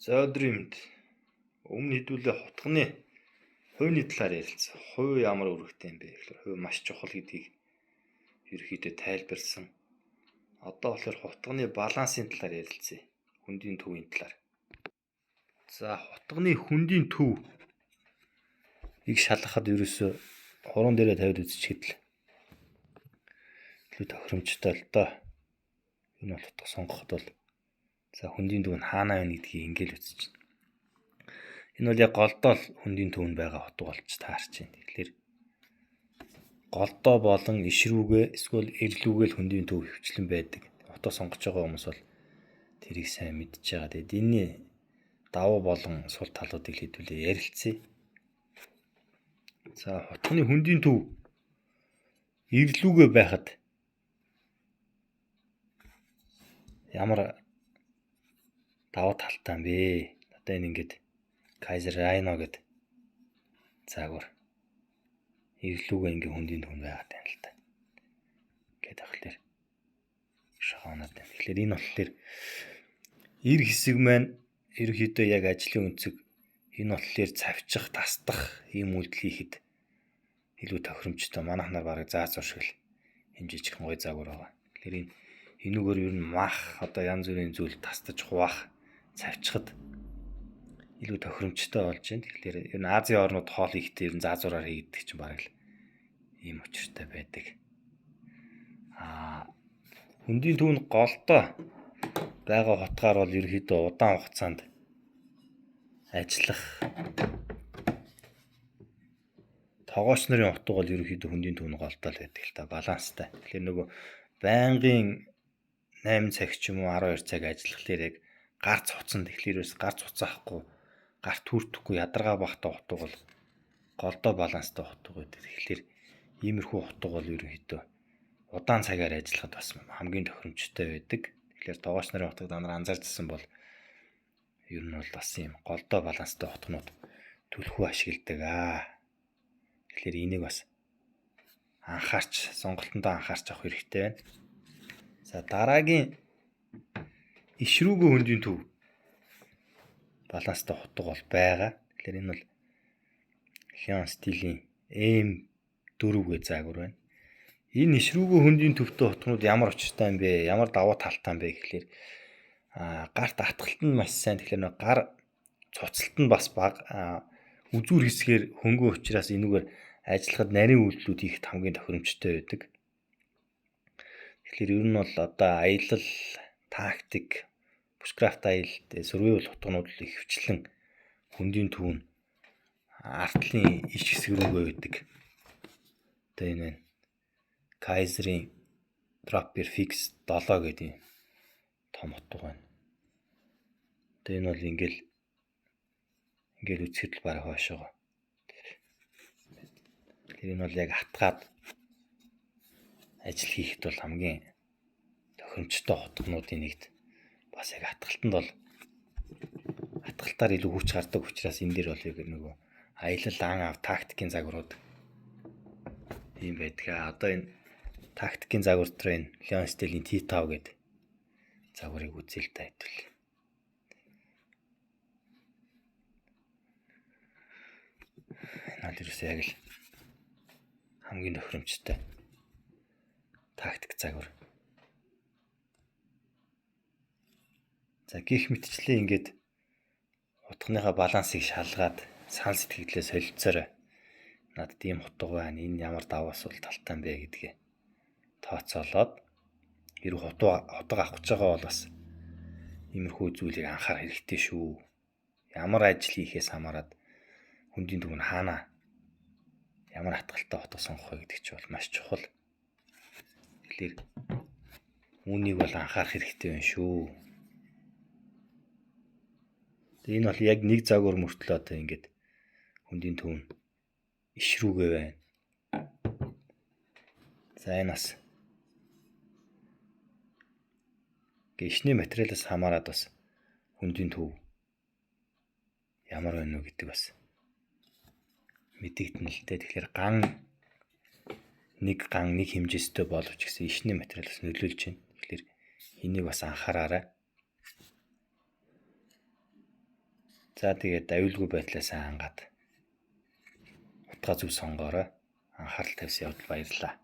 За өдрийн мэнд. Өмнө хэдүүлээ хутганы хувийн талаар ярилцсан. Хувь ямар үүрэгтэй юм бэ гэхээр хувь маш чухал гэдгийг ерөнхийдөө тайлбарлсан. Одоо болохоор хутганы балансын талаар ярилцъя. Хөндийн төвийн талаар. За хутганы хөндийн төв ийг шалгахад ерөөсөө хуруунд дээрээ тавиад үзчихэд л илүү тохиромжтой л доо. Энэ бол хутга сонгоход бол за хөндийн төв нь хаана байна гэдгийг ингээл үзчихнэ. Энэ бол яг голдоо л хөндийн төв нь байгаа хутга болж таарч байна. Тэгэхээр голдоо болон ишрүүгээ эсвэл эрлүүгээ л хөндийн төв хөвчлэн байдаг. Хутга сонгож байгаа хүмүүс бол тэрийг сайн мэдж байгаа. Тэгээд энэний давуу болон сул талуудыг хэдүүлээ ярилцъя. За хутганы хөндийн төв эрлүүгээ байхад ямар давуу талтай юм бэ? Одоо энэ ингээд Kaiser Rhino гэдэг загвар эрлүүгээ ингээ хөндийн төв байгаад байна л та. Ингээд тэгэхээр шахаанаад байна. Тэгэхээр энэ болохоор эр хэсэг маань ерөнхийдөө яг ажлын өнцөг энэ болохоор цавчих, тасдах ийм үйлдэл хийхэд илүү тохиромжтой. Манайх нар бараг заа зур шиг л юм жижигхэн гой загвар байгаа. Тэгэхээр энэ энүүгээр ер нь мах одоо янз бүрийн зүйл тасдаж хуваах, цавчихад илүү тохиромжтой болж байна. Тэгэхээр ер нь Азийн орнууд хоол хийхдээ ер нь заа зураар хийгддэг чинь бараг л ийм учиртай байдаг. Аа хөндийн төв нь голдоо байгаа хутгаар бол ерөнхийдөө удаан хугацаанд ажиллах тогооч нарын утга бол ерөнхийдөө хөндийн төв нь голдоо л байдаг л та баланстай. Тэгэхээр нөгөө байнгын 8 цаг ч юм уу 12 цаг ажиллахлаар яг гар цуцсан. Тэгэхээр ерөөс гар цуцаахгүй, гарт хүртэхгүй ядаргаа багтай утга бол голдоо баланстай утга байдаг. Тэгэхээр иймэрхүү утга бол ерөнхийдөө удаан цагаар ажиллахад бас хамгийн тохиромжтой байдаг. Тэгэхээр тогооч нарын утгыг дандаа анзаарчсан бол ер нь бол бас ийм голдоо баланстай утганууд түлхүү ашигладаг аа. Тэгэхээр энийг бас анхаарч, сонголтондоо анхаарч авах хэрэгтэй байна. За дараагийн ишрүүгөө хөндийн төв баланстай хутга бол байгаа. Тэгэхээр энэ бол Leon Steel-ийн M4 гэ загвар байна. Энэ ишрүүгөө хөндийн төвтэй хутгнууд ямар учиртай юм бэ? Ямар давуу талтай юм бэ гэхлээр гарт атгалт нь маш сайн. Тэгэхээр нэг гар цуцалт нь бас бага. Үзүүр хэсгээр хөнгөн учраас энүүгээр ажиллахад нарийн үйлдэлүүд хийхэд хамгийн тохиромжтой байдаг. Тэгэхээр ер нь бол одоо аялал, тактик, bushcraft аялал, survival хутганууд л ихэвчлэн хөндийн төв нь артлын иш хэсэг рүүгээ байдаг. Одоо энэ байна. Kaiser-ийн Dropper Fix 7 гэдэг юм том утга байна. Одоо энэ бол ингээл үзэхэд л бараг хойшоогоо. Тэр энэ бол яг атгаад ажил хийхэд бол хамгийн тохиромжтой хутгануудын нэгт бас яг атгалтанд бол атгалтаар илүү хүч гардаг учраас энэ дээр бол яг нөгөө аялал ан ав тактикийн загварууд ийм байдаг. Одоо энэ тактикийн загвар дээр энэ Leon Steel-ийн T5 гэдэг загварыг үзье л та хэдүүл. Энэ бол ерөөсөө яг л хамгийн тохиромжтой тактик загвар. За гих мэтчлээ ингээд утганыхаа балансыг шалгаад санал сэтгэлдээ солилцоорой. Надад ийм утга байна. Энэ ямар давуу сул талтай юм бэ гэдгээ тооцоолоод хэрэг утга авах гэж байгаа бол бас иймэрхүү зүйлийг анхаарах хэрэгтэй шүү. Ямар ажил хийхээс хамаарат хөндийн төв нь хаана ямар хатгалтай утга сонгох вэ гэдэг чинь бол маш чухал. Тэгэхээр үүнийг бол анхаарах хэрэгтэй байна шүү. Тэгээ энэ бол яг нэг загвар мөртлөө одоо ингээд хөндийн төв нь ишрүүгээ байна. За энэ бас ишний материалаас хамаарат бас хөндийн төв ямар байна уу гэдэг бас мэдэгдэнэ л дээ. Тэгэхээр ган нэг ган нэг хэмжээстэй боловч гэсэн ишний материалаас нөлөөлж байна. Тэгэхээр энийг бас анхаараарай. За, тэгээд аюулгүй байдлаа сайн хангаад утгаа зөв сонгоорой. Анхаарал тавьсан явдал баярлалаа.